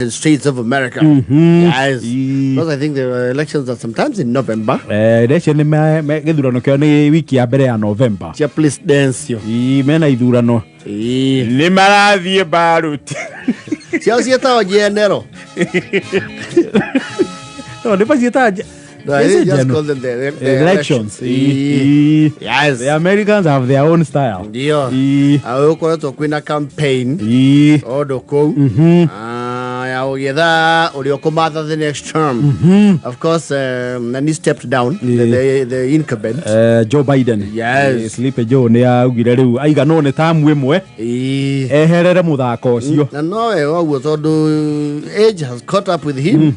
States of America. Yes. Ii. Because I think the elections are sometimes in November. Election nĩ gĩthurano kĩao nĩ wiki ya mbere ya November. Cia presidential. Ii, mena ithurano. Ii. Nĩ marathiĩ baruti. Ciao ciĩtagwo general. No, nĩ maciĩtaga No, I Is think it just general? call them the Elections. elections. Ii. Ii. Yes. The Americans have their own style. Ndio. Ii. Gũkoretwo kwĩna campaign Ii. ũndũ kũu Ah, ya gũgĩetha ũrĩa ũkũmatha the next term. Of course, and he stepped down, the incumbent. Joe Biden. Yes. Sleepy Joe nĩ augire rĩu aiganwo nĩ tamu ĩmwe Ii. eherere mũthako ũcio. Na nowe waguo tondũ age has caught up with him.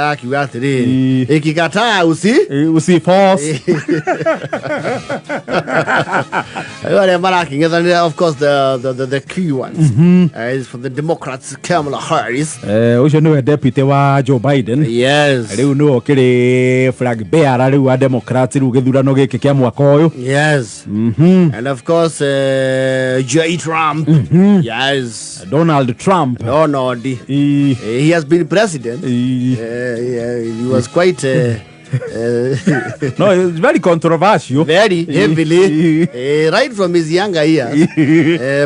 Akiuga atĩrĩrĩ, ikikataa usi Usi force. Rĩu arĩa marakĩng'ethanĩra, of course, the key ones is for the Democrats, Kamala Harris. Ũcio nĩwe deputy wa Joe Biden. Yes. Rĩu nĩwe ũkĩrĩ flag bearer rĩu wa Democrats rĩu gĩthurano gĩkĩ kĩa mwaka ũyũ. Yes. And of course, J. Trump. Yes. Donald Trump. Donald. He has been president. Yeah, he was quite No, it's very controversial. Very heavily, right from his younger years.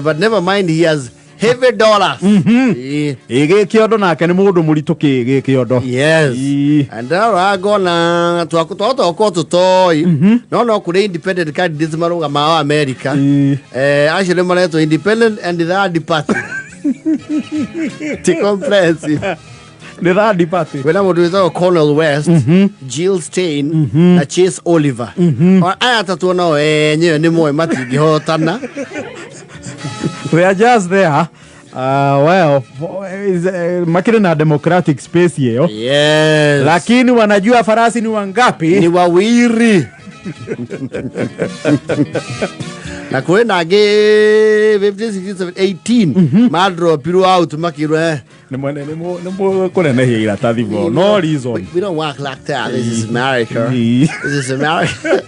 But never mind, he has heavy dollars. Ĩ, gĩkĩondo nake nĩ mũndũ mũritũ kĩ gĩkĩondo. Yes. And now ngona twahota gũkorwo tũtoĩ no kũrĩ independent candidates marũgamaga wa America. Acio nĩ maretwo independent and third party. Ti comprehensive. Nĩ third party. Kwĩna mũndũ wĩtagwo Cornel West, Jill Stein na Chase Oliver. Aya atatũ nao enyewe nĩ moĩ matingĩhotana. We are just there. Well, makĩrĩ na democratic space ĩyo. Yes. Lakini wanajua farasi ni wangapi. Ni wawiri na kwĩ na angĩ 15, 16, 17, 18 madropirwo out makĩrwo Nĩ kũnenehia iratathi for no reason. We don't work like that. This is America. This is America.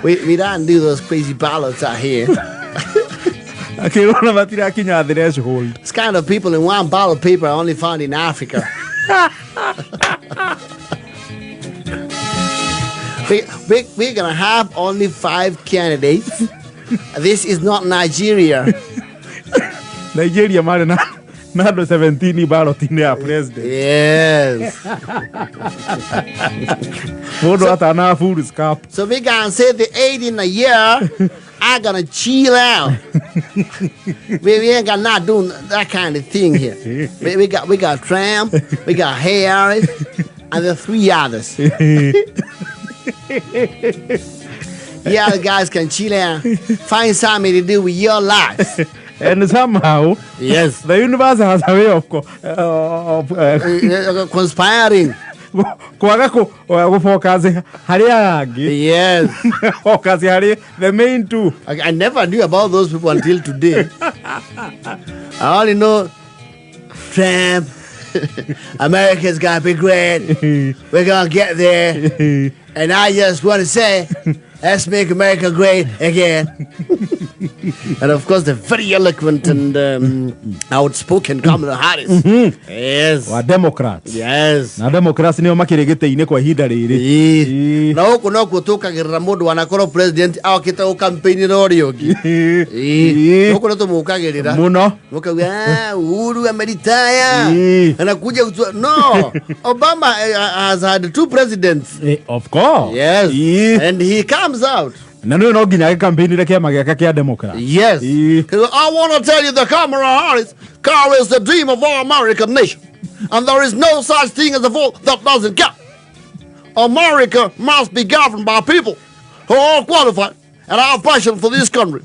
We don't do those crazy ballots out here. Akĩrwo na matirakinya threshold. It's kind of people in one ballot paper I only found in Africa. We're gonna have only 5 candidates. This is not Nigeria. Nigeria marĩ na andũ 17 ballot-inĩ ya president. Yes. Mũndũ atana full scarf. So we gonna say the 8 in a year. I gonna chill out. We ain't got not doing that kind of thing here. We got Trump, we got Harris, and the 3 others. The other guys can chill out. Find something to do with your life. And somehow, Yes. the universe has a way of conspiring. Kwaga gũfocus harĩ aya angĩ. Yes. Focus harĩ the main two. I never knew about those people until today. I only know Trump. America's got to be great. We're going to get there. And I just want to say, let's make America great again. And of course, the very eloquent and outspoken Kamala Harris. Yes. Wa Democrats. Yes. Na Democrats nĩo makĩrĩ gĩtĩ-inĩ kwa ihinda rĩrĩ. Ĩĩ. Na gũkũ nokuo tũkagĩrĩra mũndũ wanakorwo president okĩte gũcampaignĩra ũrĩa ũngĩ. Ĩĩ. Gũkũ nĩ tũmũkagĩrĩra. Mũno. Mũkauga, Uhuru ameritaya. Ĩĩ. Anakuja kutua. No. Obama has had 2 presidents. Of course. Yes. Ĩĩ. And he comes out. Na nĩwe no nginya agĩcampaignĩre kĩama gĩake kĩa Democrat. Yes. Ĩĩ. I want to tell you the Kamala Harris car is the dream of our American nation. And there is no such thing as a vote that doesn't count. America must be governed by people who are qualified and have passion for this country.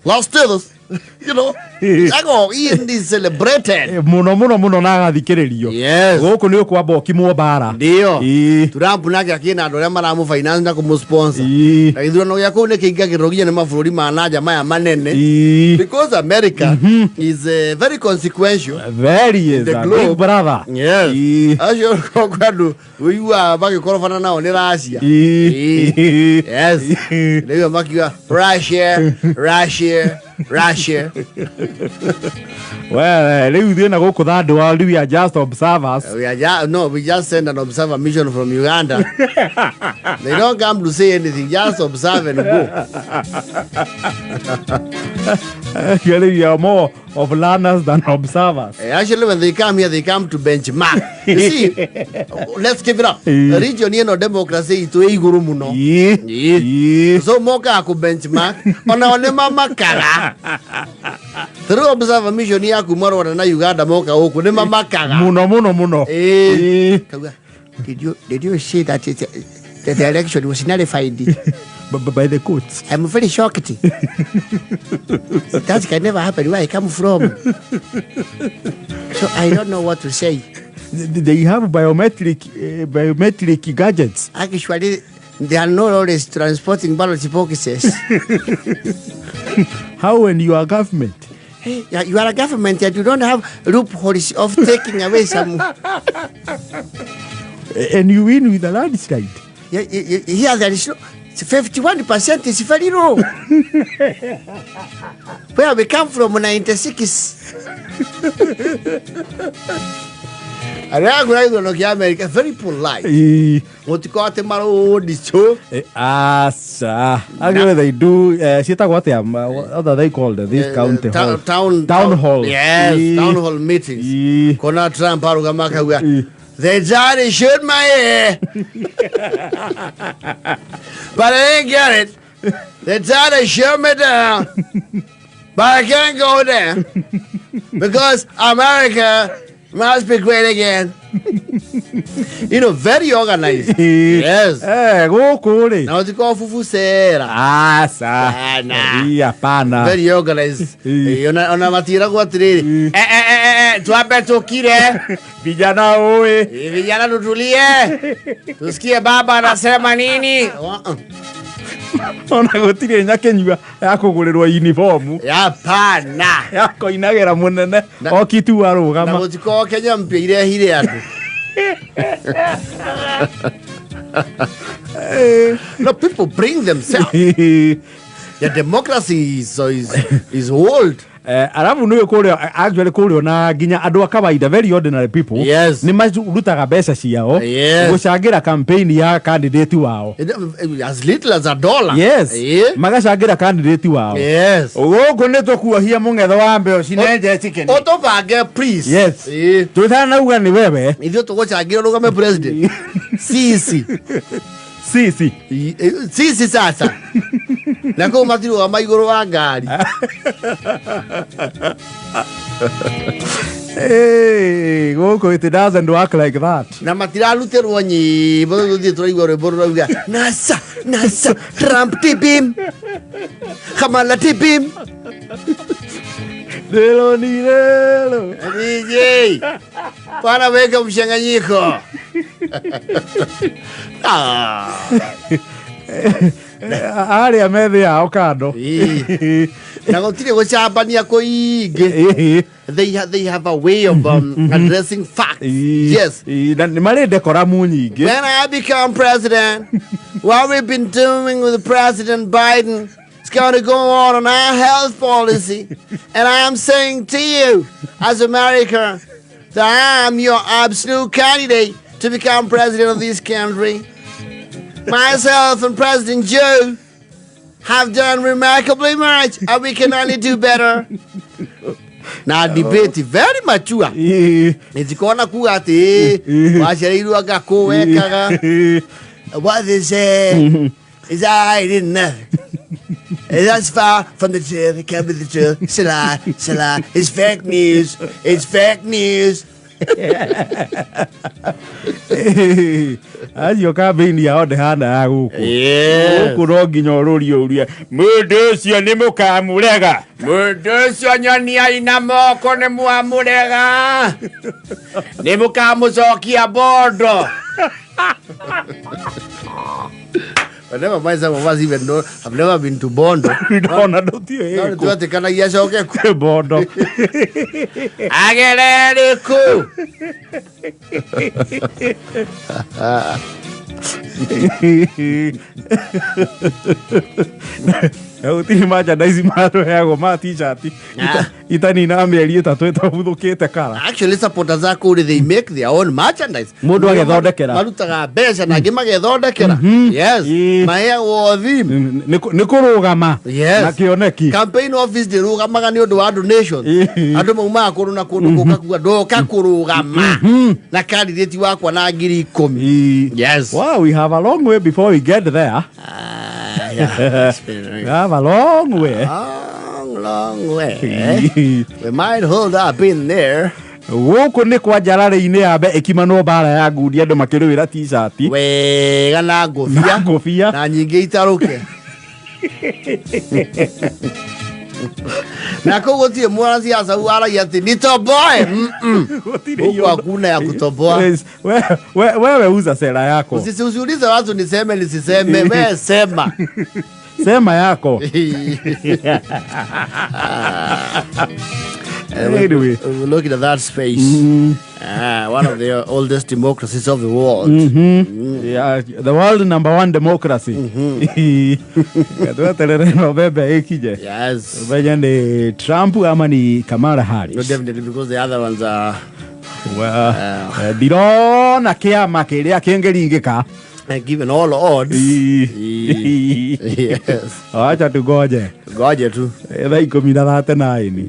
Let's do this. You know, I go in is celebrated. Muno muno muno na agathikĩrĩrio. Yes. Gũkũ nĩ ũkwamba ũkimwo mbara. Ndio. Ĩĩ. Trump nake akĩna andũ arĩa maramũ-finance na kũmũ-sponsor. Ĩĩ. Na gĩthurano gĩa kũu nĩ kĩingagĩrĩrwo nginya nĩ mabũrũri ma nanja maya manene. Ĩĩ. Because America is very consequential. Very is The a globe. big brother. Yes. Ĩĩ. Acio kwa andũ ũiguaga magĩkorobana nao nĩ Russia. Ĩĩ. Ĩĩ. Yes. Rĩu makiuga Russia, Russia, Russia. Well, rĩu ithuĩ na gũkũ third world we are just observers. We are no, we just send an observer mission from Uganda. They don't come to say anything, just observe and go. Actually, we are more of learners than observers. Actually, when they come here, they come to benchmark. You see, let's give it up. Region ĩno democracy itũ ĩ igũrũ mũno. Ĩĩ. Ĩĩ. So mokaga kũ benchmark, onao nĩ mamakaga. Through observer mission ya kuma Rwanda na Uganda moka gũkũ nĩ mamakaga. Mũno mũno mũno. Ĩĩ. Ĩĩ. Kauga, did you see that the election was nullified? By the courts. I'm very shocked. That can never happen where I come from. So I don't know what to say. They have biometric gadgets. Actually, there are no lorries transporting ballot boxes. How when you are government? Hey, yeah, you are a government and you don't have loopholes of taking away some. And you win with a landslide. Yeah, here there is no. 51% is very low. Where we come from, 96. Arĩa agũra gĩthurano kĩa America very polite. Ĩĩ. Gũtikorwo atĩ marũndicũ. Aca. Actually, they do. Ciĩtagwo atĩa? What are they called? This county hall. Town, Town hall. Yes, Ĩĩ. town hall meetings. Ĩĩ. Kona Trump arũgama akauga, Ĩĩ. "They tried to shoot my ear, but I didn't get it. They tried to shoot me down, but I can't go down because America must be great again." Very organized. Ĩĩ. Yes. Gũkũ rĩ. Na ũtikorwo fufusera. Aca. Hapana. Ĩĩ, hapana. Very organized. Ĩĩ. Ona matiragwo atĩrĩrĩ, "Eh, eh, eh, eh, twambe tũkire." Vijana oe. Vijana tutulie, tusikie baba anasema nini. Ona gũtirĩ nyakĩnyua ya kũgũrĩrwo uniform. Hapana. Ya koinagĩra mũnene Na- okitu Na arũgama. gũtikorwo Kenya mpya irehire andũ. No, people bring themselves. The democracy is old. Arabu nä kå actually kå rä ona nginya andå a kawaida, very ordinary people, Yes. nä marutaga mbeca ciao Yes. gå cangä ra campaign ya candidate wao. As little as a dollar. Yes. Yeah. Magacangä ra candidate wao. Yes. Gå kå nä tå kuohia må ngetho wa mbeo cinenje chicken. Ũtũbange, please. Yes. Yeah. Tå tanauga nä wewe. Ithuĩ tũgũcangĩra ũrũgame president. Sisi. Sisi. Sisi sasa na kũu matirũgama igũrũ wa ngari. Hey, gũkũ it doesn't work like that. Na matirarutĩrwo nyĩmbo tũthiĩ tũraigua rwĩmbo rũrauga nasa nasa Trump tibim Kamala tibim. Lelo ni lelo. DJ bwana weka mchanganyiko. Ah. Arĩa methĩ yao kando. Ĩĩ. Na gũtirĩ gũcambania kũingĩ. They have a way of addressing facts. Yes. Na nĩ marĩ decoramu nyingĩ. When I become president, what we've been doing with President Biden is going to go on our health policy. And I'm saying to you, as America, that I'm your absolute candidate to become president of this country. Myself and President Joe have done remarkably much, and we can only do better. Na debate very mature. Ĩĩ. Nĩtikona kuga atĩ waciarĩirwo anga kũ wekaga. What they say is I didn't know. That's far from the truth. It can't be the truth. It's a lie. It's a lie. It's fake news. It's fake news. Acio campaign yao ndĩhana ya gũkũ. Yeah. Gũkũ no nginya ũrũrie ũrie mũndũ ũcio nĩ mũkamũrega. Mũndũ ũcio nyoniai na moko nĩ mwamũrega. Nĩ mũkamũcokia bondo. But never mind, some of us even know have never been to Bondo. Ndona ndũtiũĩ No kũ. twetĩkanagia acoke ku. Bondo. Agerere kũ. Gũtirĩ merchandise matũheagwo ma t-shirt Ah. itanina mĩeri 3 ĩtabuthũkĩte kara. Actually, supporters a kũrĩ, they make their own merchandise. Mũndũ agethondekera. Marutaga mbeca na angĩ magethondekera, yes. Maheagwo theme. Nĩ kũrũgama na kĩoneki. Campaign office ndĩrũgamaga nĩ ũndũ wa donations. Andũ maumaga kũndũ na kũndũ gũka kuga ndoka kũrũgama na candidate wakwa na 10,000. Yes. Wow, we have a long way before we get there. Ah, yeah. It's been We have a long way. long, long way. We might hold up in there. Gũkũ nĩ kwa njararĩ-inĩ yambe ĩkimanwo mbara ya ngundi andũ makĩrũĩra t-shirt wega na ngũbia. Na ngũbia. Na nyingĩ itarũke na kũu gũtirĩ mwanasiasa waragia atĩ nitoboe. Gũtirĩ. Huku hakuna ya kutoboa. Yes, wewe uza sera yako. Usiulize watu niseme nisiseme, we sema. Sema yako. Anyway. We're looking at that space. Ah, one of the oldest democracies of the world. Yeah, the world number one democracy. Tweterere November ĩkinye. Venye ni Trump ama ni Kamala No, Harris. definitely, because the other ones are Well, ndirona kĩama kĩrĩa kĩngĩringĩka. Given all odds. Yes. Wacha tugoje. Goje tu. Thaa 10 na 39.